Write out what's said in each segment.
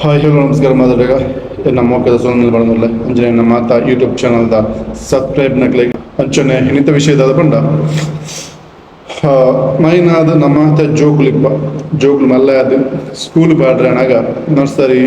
Hi, hello, ನಮಸ್ಕಾರ ಮಾತಾಡುಗ. ಎನ್ನ ಮೋಕದ ಸೋನಲ್ ಬಳನುಲ್ಲ ಅಂಚನೆ ನಮ್ಮ ಮಾತಾ ಯೂಟ್ಯೂಬ್ ಚಾನಲ್ದ ಸಬ್ಸ್ಕ್ರೈಬ್ ನಕ್ಲೆ. ಅಂಚನೆ ಇನ್ನಿತ ವಿಷಯದ ಪಂಡ, ಮೈನಾದ ನಮ್ಮ ಮಾತ ಜೋಕುಲಿಪ್ಪ, ಜೋಕುಲು ಮಲ್ಲ ಅದು ಸ್ಕೂಲ್ ಪಾಡ್ರನಾಗ ನರ್ಸರಿ,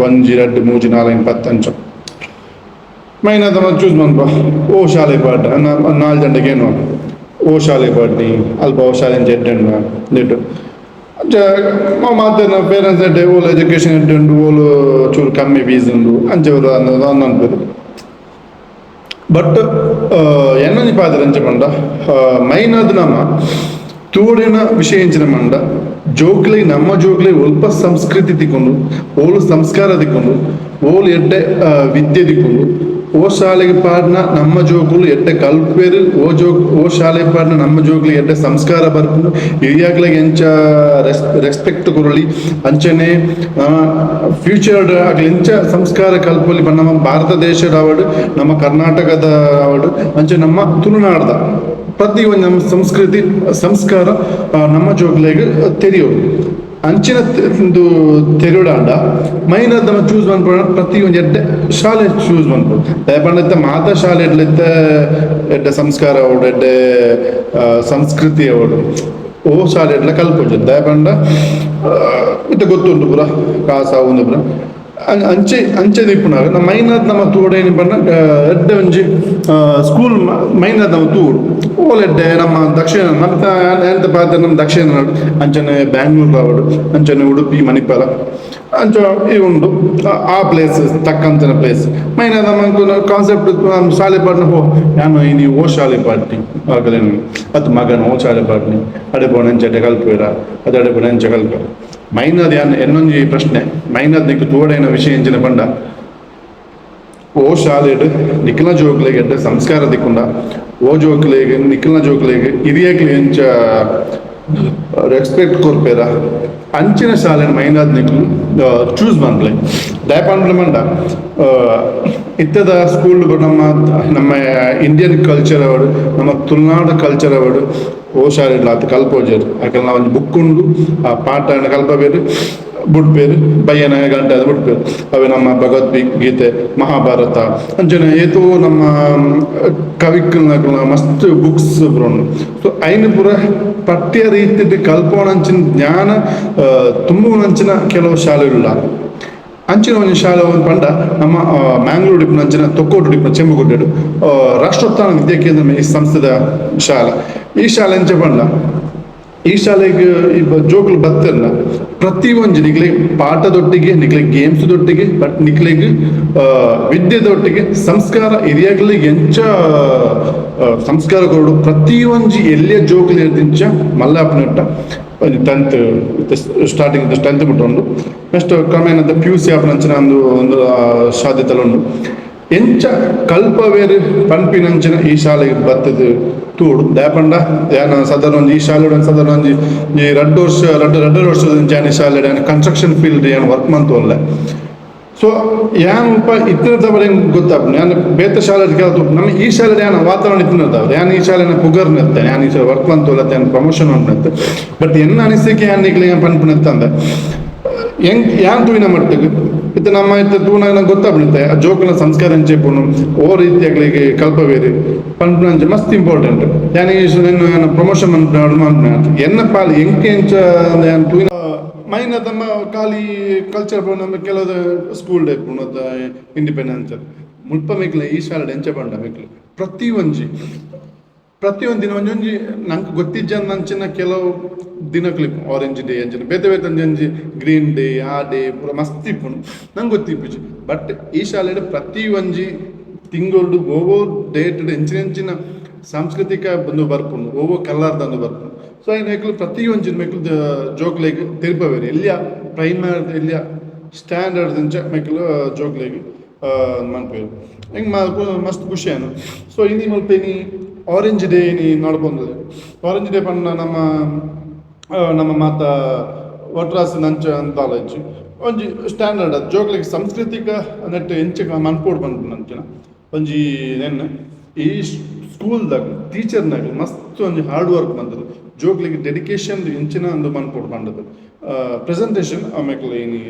ಒಂಜಿ, ರಡ್ಡ್, ಮೂಜಿ, ನಾಲ್, ಐನ್, ಪತ್ತ್ ಅಂಚ ಮೈನಾದ ಚೂಸ್ ಮನ್ಪ, ಓ ಶಾಲೆ ಪಾಡ್ರ ನಾಲ್ ಜಂಡೆಗೆ ಏನು ಓ ಶಾಲೆ ಪಾಡ್ನಿ, ಅಲ್ಪ ಓ ಶಾಲೆ ಎಡ್ಡೆ ನೆಟ್ಟು ಅಂಚ ಮಾತ ಪೇರೆಂಟ್ಸ್ ಎಡ್ಡೆ, ಓಲ್ ಎಜುಕೇಶನ್ ಎಡ್ಡೆ ಉಂಡು, ಓಲು ಚೂರು ಕಮ್ಮಿ ಫೀಸ್ ಉಂಡು, ಅಂಚ ಅನ್ಪೇರು. ಬಟ್ ಎನ್ನೊಂಜಿ ಪಾತೆರ ಎಂಚ ಪಂಡ, ಮೈನಾದ್ ನಮ ತೂಡಿನ ವಿಷಯ ಎಂಚಿನ ಪಂಡ, ಜೋಕ್ಲೆ, ನಮ್ಮ ಜೋಕ್ಲೆ ಒಲ್ಪ ಸಂಸ್ಕೃತಿ ತಿಕ್ಕೊಂಡು, ಓಲು ಸಂಸ್ಕಾರ ತಿಕ್ಕೊಂಡು, ಓಲು ಎಡ್ಡೆ ವಿದ್ಯೆ ತಿಕ್ಕೊಂಡು, ಓ ಶಾಲೆಗೆ ಪಾಡ್ನ ನಮ್ಮ ಜೋಕುಲು ಎಡ್ಡೆ ಕಲ್ಪೇರು, ಓ ಜೋಕ್ ಓ ಶಾಲೆ ಪಾಡ್ನ ನಮ್ಮ ಜೋಕ್ಲು ಎಡ್ಡೆ ಸಂಸ್ಕಾರ ಬರ್ಪುಂಡು, ಹಿರಿಯಾಕ್ಲೆಗ್ ಎಂಚ ರೆಸ್ಪೆಕ್ಟ್ ಕೊರೊಲಿ, ಅಂಚನೆ ಫ್ಯೂಚರ್ ಅಕ್ಲ್ ಎಂಚ ಸಂಸ್ಕಾರ ಕಲ್ಪೊಲಿ, ನಮ್ಮ ಭಾರತ ದೇಶದ ಆವಡ್, ನಮ್ಮ ಕರ್ನಾಟಕದ ಆವಡ್, ಅಂಚೆ ನಮ್ಮ ತುಳುನಾಡ್ದ ಪ್ರತಿ ಒಂಜಿ ನಮ್ಮ ಸಂಸ್ಕೃತಿ ಸಂಸ್ಕಾರ ನಮ್ಮ ಜೋಕ್ಲೆಗ್ ತೆರಿಯೊಡು. ಅಂಚಿನ ಉಂದು ತೆರಿಯೊಡಾಂಡ ಮೈನ್ ನಮ್ಮ ಚೂಸ್ ಮನ್ಪುನ ಪ್ರತಿ ಒಂಜಿ ಎಡ್ಡೆ ಶಾಲೆ ಚೂಸ್ ಮನ್ಪೊಡು. ದಾಯೆ ಪಂಡ ಇತ್ತೆ ಮಾತ ಶಾಲೆ ಇತ್ತೆ ಎಡ್ಡೆ ಸಂಸ್ಕಾರ ಆವಡ್, ಎಡ್ಡೆ ಸಂಸ್ಕೃತಿ ಆವಡ್, ಓ ಶಾಲೆ ಎಡ್ಲೆ ಕಲ್ಪೊಂಜಿ. ದಾಯೆ ಪಂಡ ಇತ್ತೆ ಗೊತ್ತುಂಟು ಪೂರ ಕಾಸ್ ಆವೊಂದು ಪೂರ ಅಂಚೆ ಅಂಚೆ ಇಪ್ಪುನಾಗ ನಮ್ಮ ಮೈನಾದ್ ನಮ್ಮ ತೂವೊಡೇನಿ ಪಂಡ, ಎಡ್ಡೆ ಒಂಜಿ ಸ್ಕೂಲ್ ಮೈನಾದ್ ನಮ್ಮ ತೂವೊಡು. ಓಲ್ ಎಡ್ಡೆ ನಮ್ಮ ದಕ್ಷಿಣ ನಮ್ಮ ಎಂತ ಪಾತೆರ, ನಮ್ಮ ದಕ್ಷಿಣ ಕನ್ನಡ, ಅಂಚನೆ ಬ್ಯಾಂಗ್ಳೂರ್ ಆವಡ್, ಅಂಚನೆ ಉಡುಪಿ, ಮಣಿಪಾಲ ಅಂಚ ಈ ಉಂಡು. ಆ ಪ್ಲೇಸ್ ತಕ್ಕಂತಿನ ಪ್ಲೇಸ್ ಮೈನಾದ್ ನಮ್ಮ ಕಾನ್ಸೆಪ್ಟ್ ಶಾಲೆ ಪಾಡ್ನ ಹೋ ಯಾನ್ ಇನಿ ಓ ಶಾಲೆ ಪಾಡ್ನಿ ಆಗಲೇನು ಅದು ಮಗನ ಓ ಶಾಲೆ ಪಾಡ್ನಿ, ಅಡೆ ಪೋಣ ಅಂಚೆ ಕಲ್ಪುವೆರ ಅದು ಅಡೆ ಪೋಣ ಅಂಚೆ ಕಲ್ಪುವೆರ. ಮೈನಾದ್ ಯಾನ್ ಎನ್ನೊಂಜಿ ಪ್ರಶ್ನೆ, ಮೈನಾದ್ ನಿಕ್ ತೂವೊಡಾಯಿನ ವಿಷಯ ಎಂಚಿನ ಪಂಡ, ಓ ಶಾಲೆಡ್ ನಿಕ್ಲ್ನ ಜೋಕ್ಲೆಗ್ ಎಡ್ಡೆ ಸಂಸ್ಕಾರ ತಿಕ್ಕುಂಡ, ಓ ಜೋಕ್ಲೆಗ್, ನಿಕ್ಲ್ನ ಜೋಕ್ಲೆಗ್ ಹಿರಿಯಕ್ಲೆಗ್ ಎಂಚ ರೆಸ್ಪೆಕ್ಟ್ ಕೊರ್ಪೆರ, ಅಂಚಿನ ಶಾಲೆನ್ ಮೈನಾದ್ ನಿಕ್ಲು ಚೂಸ್ ಮನ್ಪುಲೆ. ದಾಯೆ ಪಂಡ ಪಂಡ, ಇತ್ತೆದ ಸ್ಕೂಲ್ ನಮ್ಮ ನಮ್ಮ ಇಂಡಿಯನ್ ಕಲ್ಚರ್ ಆವಡ್, ನಮ್ಮ ತುಳುನಾಡು ಕಲ್ಚರ್ ಆವಡ್, ಓ ಶಾಲೆಡ್ಲ ಆತ್ ಕಲ್ಪೋಜೆರ್. ಅಕಲ್ನ ಒಂಜಿ ಬುಕ್ ಉಂಡು, ಆ ಪಾಠ ಕಲ್ಪಬೇರು, ಬುಡ್ಪೇರು, ಬಯ್ಯನ ಗಂಟೆ ಅದು ಬುಡ್ಪೇರು. ಅವೆ ನಮ್ಮ ಭಗವದ್ಗೀತೆ, ಮಹಾಭಾರತ, ಅಂಚನೆ ಏತೋ ನಮ್ಮ ಕವಿಕಲ್ನಕಲ್ನ ಮಸ್ತ್ ಬುಕ್ಸ್ ಪೂರ ಉಂಡು. ಸೊ ಐನ್ ಪೂರ ಪಠ್ಯ ರೀತಿಡ್ ಕಲ್ಪೋಣಂಚಿನ ಜ್ಞಾನ ತುಂಬುವನಂಚಿನ ಕೆಲವು ಶಾಲೆಲುಲ್ಲ. ಅಂಚಿನ ಒಂಜಿ ಶಾಲೆ ಒಂದು ಪಂಡ, ನಮ್ಮ ಮ್ಯಾಂಗ್ಳೂರ್ ಇಪ್ಪುನ ಅಂಚಿನ ತೊಕ್ಕೋಟು ಇಪ್ಪುನ ಚೆಂಬುಗುಡ್ಡೆಡು ರಾಷ್ಟ್ರೋತ್ಥಾನ ವಿದ್ಯಾಕೇಂದ್ರ ಈ ಸಂಸ್ಥೆದ ಶಾಲೆ. ಈ ಶಾಲೆ ಎಂಚ ಪಂಡ, ಈ ಶಾಲೆಗ್ ಈ ಜೋಕುಲು ಬತ್ತಿರ್ನ ಪ್ರತಿ ಒಂಜಿ ನಿಕ್ಲೆಗ್ ಪಾಠದೊಟ್ಟಿಗೆ, ನಿಕ್ಲೆಗ್ ಗೇಮ್ಸ್ ದೊಟ್ಟಿಗೆ, ಬಟ್ ನಿಕ್ಲೆಗ್ ವಿದ್ಯೆದೊಟ್ಟಿಗೆ ಸಂಸ್ಕಾರ, ಹಿರಿಯಕ್ಲೆಗ್ ಎಂಚ ಸಂಸ್ಕಾರ ಕೊರೊಡು, ಪ್ರತಿ ಒಂಜಿ ಎಲ್ಯ ಜೋಕುಲು ಇಂಚ ಮಲ್ಲ ಆಪುನೆಟ್ಟ, ಒಂಜಿ 10th starting 10th ಮುಟ್ಟ ಉಂಡು. ನೆಕ್ಸ್ಟ್ ಕ್ರಮೇಣ ಪಿಯುಸಿ ಆಪುನಂಚಿನ ಒಂದು ಒಂದು ಸಾಧ್ಯತೆಲು ಉಂಡು. ಎಂಚ ಕಲ್ಪವೇರು ಪನ್ಪಿನಂಚಿನ ಈ ಶಾಲೆಗ್ ಬತ್ತದ್ ತೂಡು. ದಾಯೆ ಪಂಡ ಯಾನ್ ಸಾಧಾರಣ ಒಂಜಿ ಈ ಶಾಲೆಡ್ ಒಂಜಿ ಸಾಧಾರಣ ಒಂಜಿ ಈ 2 ವರ್ಷ, ರಡ್ಡ್ ರಡ್ಡರೆ ವರ್ಷದ ಯಾನ್ ಈ ಶಾಲೆಡ್ ಯಾನ್ ಕನ್ಸ್ಟ್ರಕ್ಷನ್ ಫೀಲ್ಡ್ ಯಾನ್ ವರ್ಕ್ ಮಂತೊಂದುಲ್ಲೆ. ಸೊ ಯಾನ್ ಮುಲ್ಪ ಇತ್ತಿನ ಎಂಕ್ ಗೊತ್ತಾಪುಂಡು. ಯಾನ್ ಬೇತೆ ಶಾಲೆಡ್ ಕೆಲವು ತೂಪು, ನಮ್ಮ ಈ ಶಾಲೆಡ್ ಯಾನ್ ವಾತಾವರಣ ಇತ್ತಿನ, ಯಾನ್ ಈ ಶಾಲೆನ ಪುಗರ್ನೆತ್ತೆ, ಯಾನ್ ಈ ಶಾಲೆ ವರ್ಕ್ ಮಂತೊಂದುಲ್ಲೆ, ಯಾನ್ ಪ್ರಮೋಷನ್ ಮನ್ಪುನೆತ್ತೆ. ಬಟ್ ಎನ್ನ ಅನಿಸಿಕೆ ಯಾನ್ ನಿಕ್ಲೆಗ್ ಪನ್ಪುನೆತ್ತಂದೆ, ಎಂಕ್ ಯಾನ್ ತೂಯಿನ ಮಟ್ಟಿಗ್ ಇತ್ತೆ ನಮ್ಮ ಇತ್ತೆ ತೂನಗ ನಂಗೆ ಗೊತ್ತಾಪುಂಡು ಆ ಜೋಕುಲ್ನ ಸಂಸ್ಕಾರ ಎಂಚ ಇಪ್ಪುಂಡು, ಓ ರೀತಿ ಅಕ್ಲೆಗ್ ಕಲ್ಪವೇರು ಪನ್ಪುನಂಚ ಮಸ್ತ್ ಇಂಪಾರ್ಟೆಂಟ್. ಯಾನ್ ಈ ಪ್ರಮೋಷನ್ ಮನ್ಪುನ ಎನ್ನ ಪಾಲ್ ಎಂಕ್ ಎಂಚ ಯಾನ್ ತೂಯಿನ ಮೈನ್ ತಮ್ಮ ಖಾಲಿ ಕಲ್ಚರ್ ನಮ್ಮ ಕೆಲವು ಸ್ಕೂಲ್ ಇಪ್ಪುಂಡು ಇಂಡಿಪೆಂಡೆನ್ಸ್. ಮುಲ್ಪ ಮೆಕ್ಲೆ ಈ ಶಾಲೆಡ್ ಎಂಚ ಪಂಡ, ಮೆಕ್ಲು ಪ್ರತಿ ಒಂಜಿ ಪ್ರತಿಯೊಂದು ದಿನ ಒಂಜೊಂಜಿ ನಂಗೆ ಗೊತ್ತಿಜ್ಜಂದಂಚಿನ ಕೆಲವು ದಿನಕ್ಲು ಆರೆಂಜ್ ಡೇ ಅಂಚಿನ ಬೇತೆ ಬೇತೆ ಒಂಜೊಂಜಿ ಗ್ರೀನ್ ಡೇ, ಆ ಡೇ ಪೂರ ಮಸ್ತ್ ಇಪ್ಪುಂಡು, ನಂಗೆ ಗೊತ್ತಿಪ್ಪುಜಿ. ಬಟ್ ಈ ಶಾಲೆಡ್ ಪ್ರತಿ ಒಂಜಿ ತಿಂಗೊಳ್ಡು ಓವೋ ಡೇಟ್ ಎಂಚಿನ ಎಂಚಿನ ಸಾಂಸ್ಕೃತಿಕ ಬಂದು ಬರ್ಪುಂಡು, ಓವೋ ಕಲರ್ ದಂದು ಬರ್ಪುಂಡು. ಸೊ ಐನ್ ಮೆಕ್ಲು ಪ್ರತಿ ಒಂಜಿ ಮೆಕ್ಲು ಜೋಕ್ಲೆಗ್ ತೆರಿಪವೇರು. ಎಲ್ಯ ಪ್ರೈಮರಿ, ಎಲ್ಯ ಸ್ಟ್ಯಾಂಡರ್ಡ್ ಇಂಚ ಮೆಕ್ಲು ಜೋಕ್ಲೆಗ್ ಮನ್ಪುವೆರ್. ಎಂಕ್ ಮಸ್ತ್ ಖುಷಿ ಆಂಡ್. ಸೊ ಇನಿ ಮುಲ್ಪ ಇನಿ ಆರೆಂಜ್ ಡೇ ಇನಿ ನಡಪೊಂದುಲ್ಲೆರ್. ಆರೆಂಜ್ ಡೇ ಪಂಡ ನಮ್ಮ ನಮ್ಮ ಮಾತ ಒಟ್ರಾಸಿ ನಂಚ ಕಾಲೇಜ್ ಒಂಜಿ ಸ್ಟ್ಯಾಂಡರ್ಡ್ ಅದು ಜೋಕ್ಲೆಗ್ ಸಾಂಸ್ಕೃತಿಕ ನೆಟ್ ಎಂಚ ಮನ್ಪೊಡು ಪನ್ಪುನಂಚಿನ ಒಂಜಿ ನೆನ್. ಈ ಸ್ಕೂಲ್ದಾಗ ಟೀಚರ್ನಕುಲು ಮಸ್ತ್ ಒಂಜಿ ಹಾರ್ಡ್ ವರ್ಕ್ ಮಂತುದು ಜೋಕ್ಲೆಗ್ ಡೆಡಿಕೇಶನ್ ಎಂಚಿನ ಅಂದ್ ಮನ್ಪೊಡು ಪಂಡದು ಪ್ರೆಸೆಂಟೇಷನ್ ಆಮೇಲೆ ಇನಿ.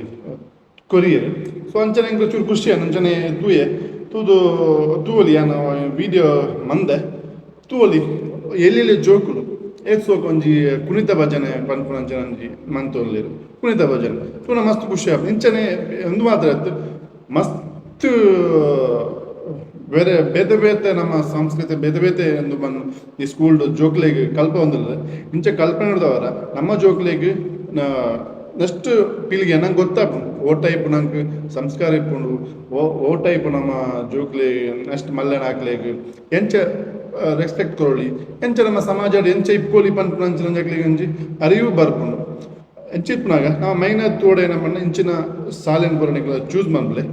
ಕೊರಿಯೆರ್. ಸೊ ಅಂಚನೆ ಎಂಕ್ ಚೂರು ಖುಷಿ ಆಂಡ್. ಅಂಚನೆ ತೂಯೆ, ತೂದು ತೂವೊಲಿ ಯಾನ್ ವೀಡಿಯೋ ಮಂದೆ ತೂವೊಲಿ. ಎಲ್ಯ ಎಲ್ಯ ಜೋಕುಲು ಏತ್ ಸೋಕು ಒಂಜಿ ಕುಣಿತ ಭಜನೆ ಪನ್ಪುನಂಚಿನ ಒಂಜಿ ಮಂತೊಂದುಲ್ಲೆರ್. ಕುಣಿತ ಭಜನೆ ತೂನ ಮಸ್ತ್ ಖುಷಿ ಆಪುಂಡು. ಇಂಚನೆ ಉಂದು ಮಾತ್ರ ಅತ್ತ್, ಮಸ್ತ್ ಬೇರೆ ಬೇತೆ ಬೇತೆ ನಮ್ಮ ಸಂಸ್ಕೃತಿ ಬೇತೆ ಬೇತೆ ಉಂದು ಮನ್ ಈ ಸ್ಕೂಲ್ ಡ್ ಜೋಕ್ಲೆಗ್ ಕಲ್ಪವೊಂದುಲ್ಲೆರ್. ಇಂಚ ಕಲ್ಪನೆಡ್ದಾವರ ನಮ್ಮ ಜೋಕ್ಲೆಗ್ ನೆಕ್ಸ್ಟ್ ಪೀಳಿಗೆ ನಂಕ್ ಗೊತ್ತಾಪುಂಡು ಒವ್ ಟೈಪ್ ನಂಕ್ ಸಂಸ್ಕಾರ ಇಪ್ಪುಂಡು, ಒವ್ ಒವ್ ಟೈಪ್ ನಮ್ಮ ಜೋಕ್ಲೆಗ್ ನೆಕ್ಸ್ಟ್ ಮಲ್ಲೆನಾಕ್ಲೆಗ್ ಎಂಚ ರೆಸ್ಪೆಕ್ಟ್ ಕೊರೊಲಿ, ಎಂಚ ನಮ್ಮ ಸಮಾಜಡ್ ಎಂಚ ಇಪ್ಪೊಲಿ ಪನ್ಪುನಂಚಿನ ಅಕ್ಲೆಗ್ ಒಂಜಿ ಅರಿವು ಬರ್ಪುಂಡು. ಇಂಚ ಇಪ್ಪುನಗ ನಮ ಮೈನ್ ಆದ್ ತೂವೊಡಾಯಿನ ಪಂಡ ಇಂಚಿನ ಸಾಲೆನ್ ಪೂರ ನಿಕುಲು ಚೂಸ್ ಮನ್ಪುಲೆ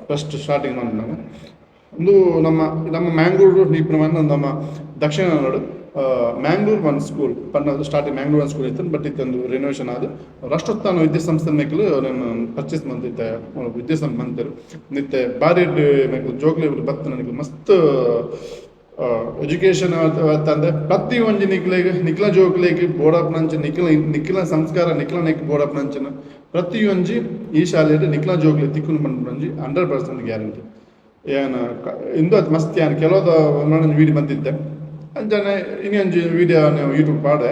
ಫಸ್ಟ್ ಸ್ಟಾರ್ಟಿಂಗ್ ಮನ್ಪುನಗ. ಉಂದು ನಮ್ಮ ನಮ್ಮ ಮ್ಯಾಂಗ್ಳೂರು ಇಪ್ಪುನ ನಮ್ಮ ದಕ್ಷಿಣ ಕನ್ನಡ ಮ್ಯಾಂಗ್ಳೂರ್ ಒನ್ ಸ್ಕೂಲ್ ಪಂಡ ಸ್ಟಾರ್ಟಿಂಗ್ ಮ್ಯಾಂಗ್ಳೂರ್ ಒನ್ ಸ್ಕೂಲ್ ಇತ್ತ್ಂಡ್. ಬಟ್ ಇತ್ತೆ ಉಂದು ರಿನೋವೇಷನ್ ಆದ್ ರಾಷ್ಟ್ರೋತ್ಥಾನ ವಿದ್ಯಾಸಂಸ್ಥೆ ಮೆಕ್ಲ್ ಉಂದೆನ್ ಪರ್ಚೇಸ್ ಮಂತ್ ಇತ್ತೆ ವಿದ್ಯಾಸಂಸ್ಥೆ ಮಂತೆರ್. ಇತ್ತೆ ಬಾರಿ ಎಡ್ಡೆ ಮೆಕ್ಲ್ ಜೋಕ್ಲೆಗ್ ಬತ್ತಿನ ನಿಕುಲು ಮಸ್ತ್ ಎಜುಕೇಶನ್ ಅತ್ತಂದೆ ಪ್ರತಿ ಒಂಜಿ ನಿಕ್ಲೆಗ್ ನಿಕ್ಲ್ನ ಜೋಕ್ಲೆಗ್ ಬೋಡಾಪಿನಂಚ ನಿಕ್ಲ್ನ ನಿಕ್ಲ್ನ ಸಂಸ್ಕಾರ ನಿಕ್ಲ್ನ ಬೋಡಾಪಿನಂಚಿನ ಪ್ರತಿಯೊಂಜಿ ಈ ಶಾಲೆಡ್ ನಿಕ್ಲ್ನ ಜೋಕ್ಲೆಗ್ ತಿಕ್ಕುಂಡು ಪನ್ಪಿನ ಒಂಜಿ 100% ಗ್ಯಾರಂಟಿ. ಯಾನ್ ಇಂದು ಮಸ್ತ್ ಯಾನ್ ಕೆಲವುದ ಒಂಜಿ ವೀಡಿಯೋ ಮಂತಿತ್ತೆ. ಅಂಚನೆ ಇನಿ ಒಂಜಿ ವೀಡಿಯೋ ಯೂಟ್ಯೂಬ್ ಪಾಡೆ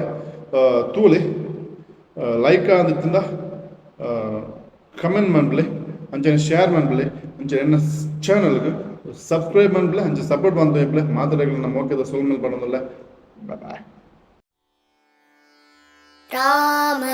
ತೂಲೆ. ಲೈಕ್ ಆದಿತ್ತುಂಡ ಕಮೆಂಟ್ ಮನ್ಪುಲೆ, ಅಂಚನೆ ಶೇರ್ ಮನ್ಪುಲೆ, ಅಂಚನೆ ಎನ್ನ ಚಾನಲ್ಗ್ ಸಬ್ಸ್ಕ್ರೈಬ್ ಮನ್ಪುಲೆ, ಅಂಚ ಸಪೋರ್ಟ್ ಮಂತೊಂದಿಪ್ಪುಲೆ. ಮಾತೆರೆಗ್ಲ ಮೋಕೆದ ಸೊಲ್ಮೆಲು ಪನೊಂದುಲ್ಲೆ. ಬಾಯ್. ರಾಮ.